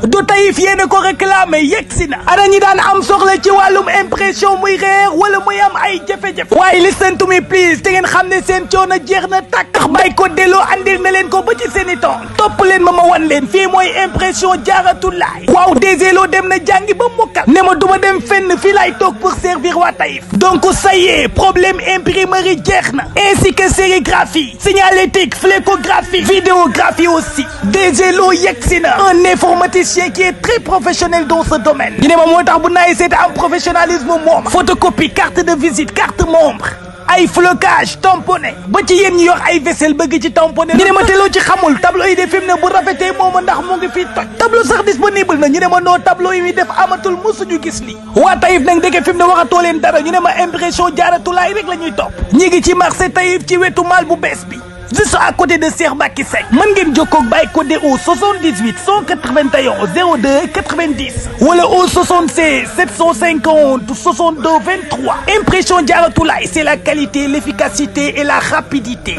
du Taïf yéena ko réclamé yegsi na ana ñi daan am soxla ci wàllum impression muy réer wala muy am ay jafe-jafe waaye listen to me please te ngeen xam ne seen coono jeex na tàkk ndax bay ko delloo andil na leen ko ba ci seen i temps topp leen ma wan leen fii mooy impression jaaratulaay waaw déseloo dem na jàngi ba mokkal ne ma duma dem fenn fii laay toog pour servir waa Taïf donc ça y est problème imprimerie jeex na ainsi que sérigraphie signalétique flécographie vidéographie aussi déseloo yegsi na un informaticien qui est très professionnel dans ce domaine ñu ne ma moo tax bu naay seet am professionnalisme moom photocopie carte de visite carte membre ay flocage tamponné ba ci yéen ñi yor ay vaisselle bëgg ci tamponné ñu ne ma te loo ci xamul tableau yi de fi mu ne bu rafetee mooma ndax mu ngi fii toj tableau sax disponible na ñu ne ma noo tableau yi muy def amatul musuñu gis lii waa Taïf nag ndeke fi mu ne waxatoo leen dara ñu ne ma impression jaaratulaay rek la ñuy topp ñi ngi ci marché Taïf ci wetu maal bu bees bi juste à côté de Cheikh Mbacké Seck mën ngeen jokkoo ak Baye Codé au 78 181 02 90 wala au 76 750 62 23 impression jaaratulaay c'est la qualité l'efficacité et la rapidité